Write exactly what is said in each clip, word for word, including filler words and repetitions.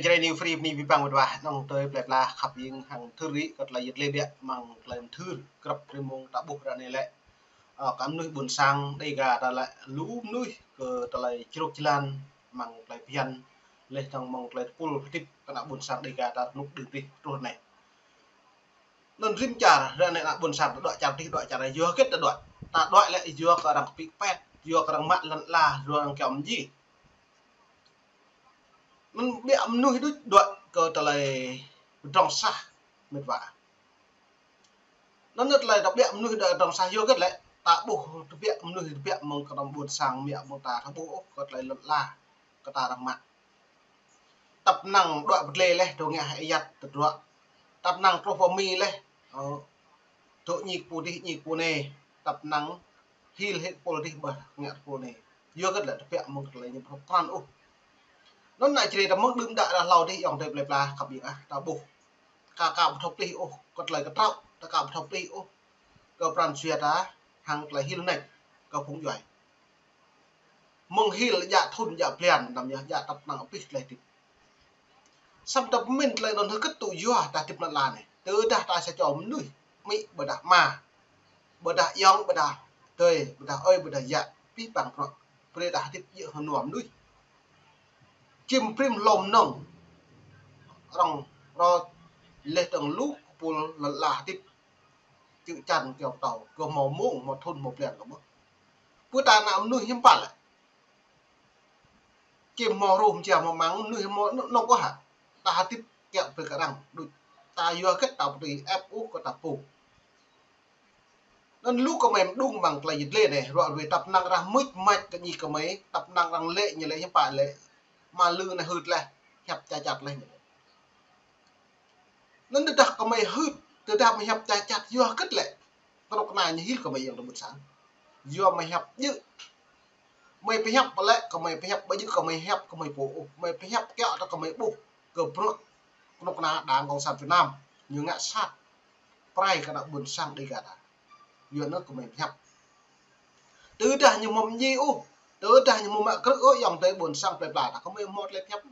Jrai New Free bơni abih bang wơ̆t wa, nong tơi plơi pla khăp ing hăng thưr rĭ kơ tơlơi yit lĕ biă mơ̆ng tơlơi mơthưr grăp rĭm mông ta ƀuh ră anai lĕ. Ơ, kơ mơnuih ƀôn sang Dega ta lĕ lu mơnuih kơ tơlơi čruk jơlan mơ̆ng tơlơi phiăn, leh tơ̆ng mơ̆ng tơlơi tơpul hơdip kơ ană ƀôn sang Dega ta rơnŭk đưm rih truh anai. Anŭn rĭm čar, ră anai ană ƀôn sang ta đuaĭ čar adih, đuaĭ čar yua hơget ta đuaĭ. Ta đuaĭ lĕ yua kơ arăng pĭ pet, yua kơ arăng mă lŏn ala, yua arăng kiăng mơji. Anŭn biă mơnuih đôč đuaĭ kơ tơlơi pơdrŏng sah mĕt wa. Anŭn tơlơi ta biă mơnuih đuaĭ pơdrŏng sah yua hơget lĕ, ta ƀuh tơbiă mơnuih tơbiă mơ̆ng kơnơ̆ng ƀôn sang mơ̆ng ta, ta ƀuh ôh kơ tơlơi lŏn ala kơ ta arăng mă. Tăp năng đuaĭ pơdlê leh, tơ ngă hĕ ayăt tơdruă. Tăp năng truh pơ Mi leh, ơ, tơ ñik pô dih, ñik pô anai. Tăp năng hil hĕ pô dih ƀơi ngă pô anai. Yua hơget lĕ tơbiă mơ̆ng tơlơi ñu pơhrăm krăn ôh. Anŭn ană Jrai ta mơ̆ng đưm đă đă hlâo dih ayŏng adơi plơi pla khăp ing ah, ta ƀuh. Ka ka ƀu thâo plih ôh kơ tơlơi kơtraŏ, ta ka ƀu thâo plih ôh kơ pran jua ta hăng tơlơi hil nač kơ phung djuai. Mơ̆ng hil djă thŭn djă blan, đăm yơh djă tăp năng abih tơlơi hơdip. Samơ̆ ta pơmĭn tơlơi anŭn hơget tŭ yua ta hơdip lŏn ala anai. Tơdah ta sa čô mơnuih, amĭ ƀôdah ama, ƀôdah ayŏng, ƀôdah adơi, ƀôdah ơi, ƀôdah yă, abih bang bruă, brơi ta hơdip djơ̆ hơnua mơnuih. Čim brĭm hlô mơnơ̆ng, rŏng rŏt, leh tơ̆ng lu kơpul lŏn ala hơdip. Čư̆ čan kiao pơtâo, kơ hmâo mông, hmâo thŭn, hmâo blan kơ ƀuh. Pơ ta ană mơnuih hiư̆m pă lĕ. Čim hmâo hruh mơjia hmâo măng, mơnuih hmâo anŏ, anŏ kơ hă. Ta hơdip kiăo brơi kơ arăng, đôč. Ta yua hơget ta ƀu tui ĕp ôh kơ ta pô. Anŭn lu kơmơi mơđung mơ̆ng tơlơi yit lĕ anai, ruă ruai tăp năng arăng mưč mač kơ ñi kơmơi, tăp năng arăng lĕ ñu lĕ hiư̆m pă lĕ. Mă lư anai hưt leh, hiăp ča čat leh ñu lĕ. Anŭn tơdah kơmơi hưt, tơdah mơi hiăp ča čat yua hơget lĕ. Kơnuk kơna ñu hil kơmơi ayŏng adơi ƀôn sang. Yua mơi hiăp djơ̆. Mơi pơhiăp lĕ, kơmơi pơhiăp ƀu djơ̆ kơmơi hiăp kơmơi pô ôh. Mơi pơhiăp kiăo ta kơmơi ƀuh kơ bruă kơnuk kơna Đảng Cộng sản Việt Nam ñu ngă sat. Prai kơ ană ƀôn sang Dega ta. Yua anŭn kơmơi pơhiăp. Tơdah ñu hmâo mơñi ôh, tơdah ñu hmâo mă krư̆ ôh, ayŏng adơi ƀôn sang plơi pla ta, kơmơi hmâo tơlơi pơhiăp.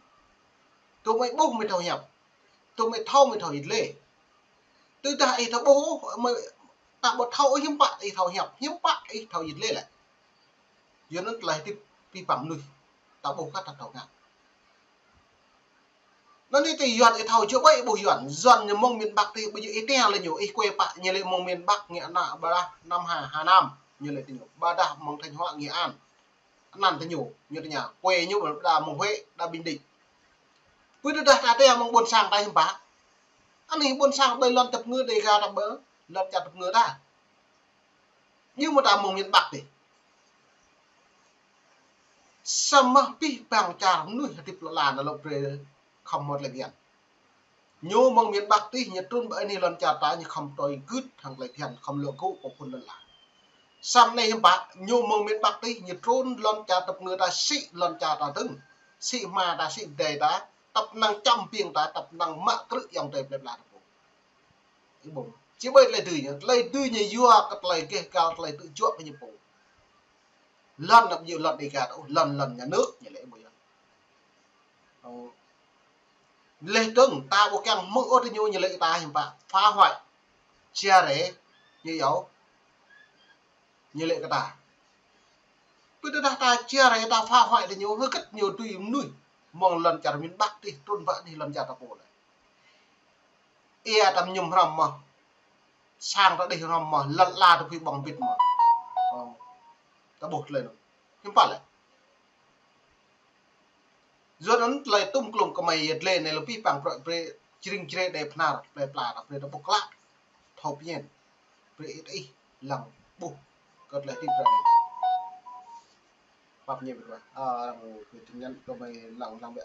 Tơmơi ƀuh mơi thâo hiăp. Tơmơi thâo mơi thâo yit lĕ. Tơdah ih thâo ƀuh ôh, mơi ta ƀu thâo ôh hiư̆m pă ih thâo hiăp, hiư̆m pă ih thâo yit lĕ lĕ. Yua anŭn tơlơi hơdip abih bang mơnuih ta ƀuh kơ ta thâo ngă. Anŭn ih tui Yuan ih thâo čuă ƀơi ih ƀuh Yuan. Yuan ñu mơ̆ng miền Bắc tih ƀu djơ̆ ih tơña lĕ ñu, ih kuê pă ñu lĕ mơ̆ng miền Bắc ngă ană ƀôdah Nam Hà, Hà Nam ñu lĕ tơ ñu. Ƀôdah mơ̆ng Thanh Hóa, Nghệ An. Anăn tơ ñu, ñu tơña. Kuê ñu ƀôdah mơ̆ng Huế, ƀôdah Bình Định. Pơ tơdah ta tơña mơ̆ng ƀôn sang ta hiư̆m pă. Anai ƀôn sang ƀơi lŏn tơpơngư Dega ta ƀơi, lŏn čar tơpơngư ta. Ñu mơ̆ ta mơ̆ng miền Bắc tih. Samơ̆ abih bang čar mơnuih hơdip lŏn ala anai lŏ brơi khŏm hmâo tơlơi phiăn. Ñu mơ̆ng miền Bắc tih, ñu trŭn ƀơi anih lŏn čar ta, ñu khŏm tui gưt hăng tơlơi phiăn, khŏm lŏ gŭ pơ phŭn lŏn ala. Samơ̆ anai hiư̆m pă, ñu mơ̆ng miền Bắc tih, ñu trŭn lŏn čar tơpơngư ta, sĭ lŏn čar ta dơ̆ng, sĭ hma ta, sĭ pơdai ta, tăp năng čăm ƀing ta, tăp năng mă krư̆ ayŏng adơi plơi pla ta pô. Ih ƀuh. Či ƀơi tơlơi dưi ñu, tơlơi dưi ñu yua kơ tơlơi gêh gal, tơlơi tŭ juă kơ ñu pô. Lŏn anăp ñu lŏn Dega ta ôh, lŏn, lŏn nhà nước ñu lĕ ih ƀuh yơh. Ơ. Leh dơ̆ng ta ƀu kiăng hmư̆ ôh tơ ñu, ñu lĕ ta hiư̆m pă, phá hoại, chia rẽ, ñu yơh. Ñu lĕ kơ ta. Pơ tơdah ta chia rẽ ta phá hoại tơ ñu, hơget ñu dưi mơnuih mơ̆ng lŏn čar miền Bắc tih trŭn ƀơi anih lŏn čar ta pô lĕ. Ia ta mơñum hrŏm mơ̆. Sang ta đih hrŏm mơ̆, lŏn ala ta phui ƀơ̆ng bit mơ̆. Ơ. Ta ƀuh tơlơi anŭn. Hiư̆m pă lĕ. Yua anŭn tơlơi tŭm klŭm kơmơi yet lĕ anai lơ̆m abih bang bruă brơi jring jrê đe phnar plơi pla ta brơi ta ƀuh klă. Thâo pơñen. Brơi ih lăng ƀuh kơ tơlơi hơdip ră anai. Pap ñe bit wa. Ơ, arăng gơ̆ tin nhắn kơmơi lăng lăng biă.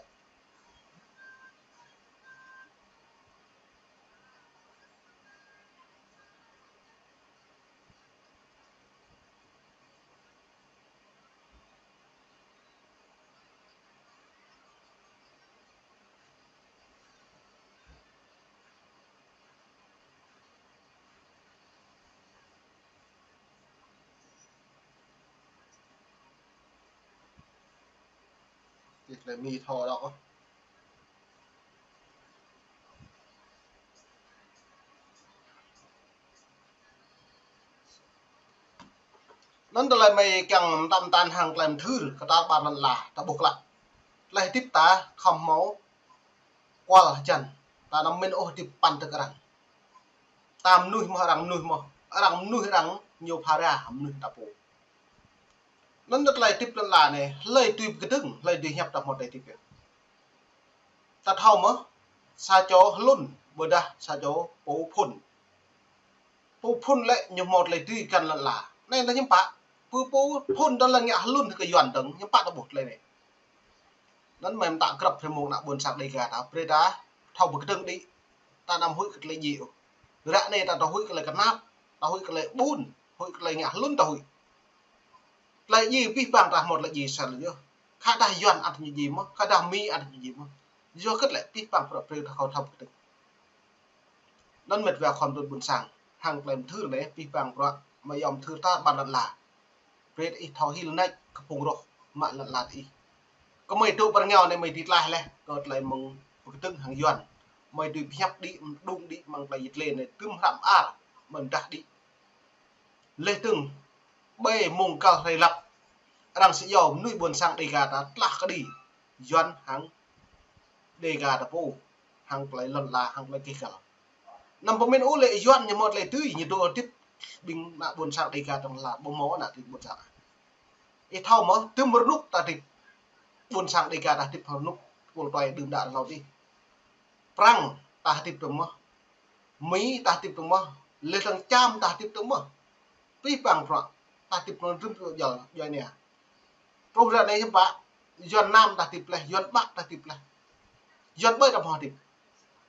Tih lĕ mi thâo đŏk. Anŭn tơlơi mơi kiăng mơtam mơtan hăng tơlơi mơthưr kơ ta ƀar lŏn ala, ta ƀuh klă. Tơlơi hơdip ta khŏm hmâo kual hơjăn, ta anăm min ôh hơdip păn tơk arăng. Ta mơnuih mơ̆ arăng mơnuih mơ̆, arăng mơnuih arăng ñu phara mơnuih ta pô. Anŭn tơlơi hơdip lŏn ala anai, hlơi dưi pơkơdơ̆ng, hlơi dưi hiăp ta hmâo tơlơi hơdip yơh. Ta thâo mơ̆, sa čô hlŭn, ƀôdah sa čô pô phŭn. Pô phŭn lĕ ñu hmâo tơlơi dưi găn lŏn ala. Anai ta hiư̆m pă, pô, pô phŭn ta lĕ ngă hlŭn kơ Yuan dơ̆ng, hiư̆m pă ta ƀuh tơlơi anai. Anŭn mơ̆ ta krăp hrơi mông ană ƀôn sang Dêga ta, brơi ta thâo pơkơdơ̆ng đĭ, ta anăm huĭ kơ tơlơi djai ôh. Ră anai ta, ta huĭ kơ tơlơi kơnap, ta huĭ kơ tơlơi ƀun, huĭ kơ tơlơi ngă hlŭn ta huĭ. Tơlơi djai abih bang ta hmâo tơlơi djai sel yơh. Khă dah Yuan ăt ñu djai mơ̆, khă dah Mi ăt ñu djai mơ̆. Yua kơ tơlơi abih bang bruă brơi ta khŏm thâo pơkơdơ̆ng. Anŭn met wa khua mơduôn ƀôn sang, hăng tơlơi mơthưr anai, abih bang bruă mơi yom mơthưr ta ƀar lŏn ala. Brơi ih thâo hil nač kơ phung roh mă lŏn ala ih. Kơ mơi dŏ ƀơi rơngiao anai mơi dưi tlaih laih kơ tơlơi mơ̆ng pơkơdơ̆ng hăng Yuan. Mơi dưi pơhiăp đĭ, mơđung đĭ mơ̆ng tơlơi yit lê anai tơm hrăm ar mơ̆n dah đĭ. Leh dơ̆ng, ƀơi mông găl hrơi lăp, arăng sĭ yua mơnuih ƀôn sang Dêga ta tlah kơđi Yuan hăng Dêga ta pô, hăng tơlơi lŏn ala, hăng tơlơi keh găl. Anăm pơmĭn ôh lĕ Yuan ñu hmâo tơlơi dưi, ñu dŏ hơdip ƀing ană ƀôn sang Dêga ta lŏn ala, ƀu hmâo ană tơlơi ƀôn sang. Ih thâo mơ̆, tơm rơnŭk ta hơdip, ƀôn sang Dêga ta hơdip rơnŭk, pôl tuai đưm đă hlâo adih. Prăng ta hơdip tơm mơ̆. Mi ta hơdip tơm mơ̆. Leh dơ̆ng Čam ta hơdip tơm mơ̆. Abih bang bruă ta hơdip tơm rơnŭk jal, joi nia. Truh ră anai hiư̆m pă, Yuan Nam ta hơdip laih, Yuan Bắc ta hơdip laih. Yuan ƀơi ta hmâo hơdip.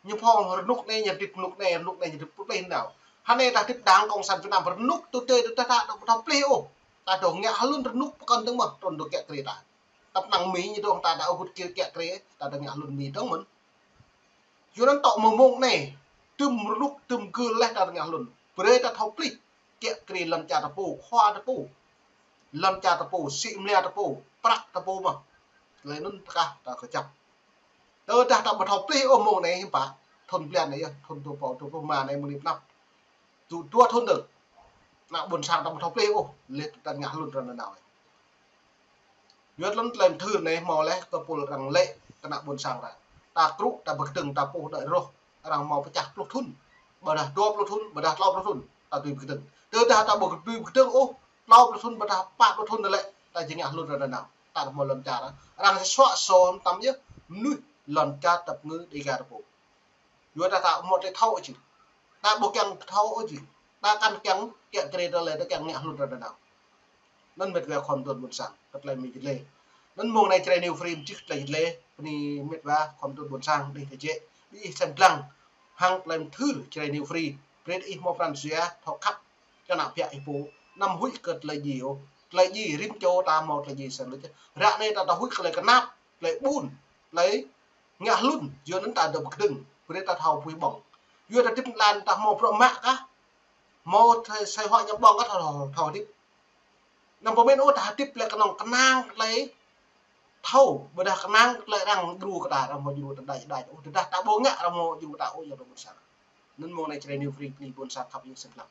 Ñu phŏng rơnŭk anai, ñu hơdip rơnŭk anai, rơnŭk anai, ñu hơdip pơplih nao. Hơnai ta hơdip đảng cộng sản Việt Nam, rơnŭk tơ tơ tơ ta, ta ƀu thâo pơplih ôh. Ta dŏ ngă hlŭn rơnŭk pơkŏn dơ̆ng mơ̆, trŭn dŏ kiă kriê ta. Tơpă năng Mi ñu dŏ ta, ta ôh gŭt kiă, kiă kriê, ta dŏ ngă hlŭn Mi dơ̆ng mơ̆n. Yua anŭn tŏ mơ̆ng mông anai, tơm rơnŭk, tơm gưl laih ta dŏ ngă hlŭn. Brơi ta thâo pơplih, kiă kriê lŏn čar ta pô, khua ta pô. Lŏn čar ta pô, sĭ mlia ta pô, prăk ta pô mơ̆. Tơlơi anŭn tơkah ta kơjăp. Tơdah ta ƀu thâo pơplih ôh mông anai hiư̆m pă, thŭn blan anai yơh, thŭn dua rơbâo dua pluh rơma anai mơ̆ng anai pơ anăp. Tŭ dua thŭn dơ̆ng. Ană ƀôn sang ta ƀu thâo pơplih ôh, leh ta ngă hlŭn ră anai nao. Yua anŭn tơlơi mơthưr anai hmâo laih kơ pôl arăng lĕ kơ ană ƀôn sang ta. Ta krŭ, ta pơkơdơ̆ng, ta pô đơi roh, arăng hmâo pơčah pluh thŭn, ƀôdah dua pluh thŭn, ƀôdah klâo pluh thŭn, ta dưi pơkơdơ̆ng. Tơdah ta ƀu dưi pơkơdơ̆ng ôh, klâo pluh thŭn, ƀôdah pă pluh thŭn lĕ, ta či ngă hlŭn ră anai nao. Ta hmâo lŏn čar, arăng sĭ sua sô tăm yơh, mơnuih lŏn čar tơpă ngư Dêga ta pô. Yua dah ta ƀu hmâo tơlơi thâo ôh jing. Ta ƀu kiăng thâo ôh jing. Ta kăn kiăng kiă kriê tơlơi, ta kiăng ngă hlŭn ră anai nao. Anŭn met wa khua mơduôn ƀôn sang, kơ tơlơi mơi yit lê. Anŭn mông anai Jrai New Free mơčih tơlơi yit lê, bơni met wa khua mơduôn ƀôn sang, đih tơjĕ, đih ih sem lăng, hăng tơlơi mơthưr Jrai New Free, brơi ih hmâo pran jua, thâo khăp, kơ ană ƀiă ih pô, anăm huĭ kơ tơlơi djai ôh, tơlơi djai rĭm čô ta hmâo tơlơi djai sel lĕ. Ră anai ta, ta huĭ kơ tơlơi kơnap, tơlơi ƀun, tơlơi ngă hlŭn, yua anŭn ta dŏ pơkơdơ̆ng, brơi ta thâo pui ƀơ̆ng. Yua ta hơdip lăn ta hmâo bruă mă kah, hmâo thai, sai huă ñăm ƀơ̆ng kah thâo, thâo hơdip. Anăm pơmĭn ôh ta hơdip lĕ kơnơ̆ng kơnang tơlơi thâo, ƀôdah kơnang tơlơi arăng djru kơ ta, arăng hmâo djru ta đač đač ôh, tơdah ta ƀu ngă arăng hmâo djru ta ôh, yua ta ƀôn sang. Anŭn mông anai Jrai New Free bơni ƀôn sang khăp yơh sem lăng.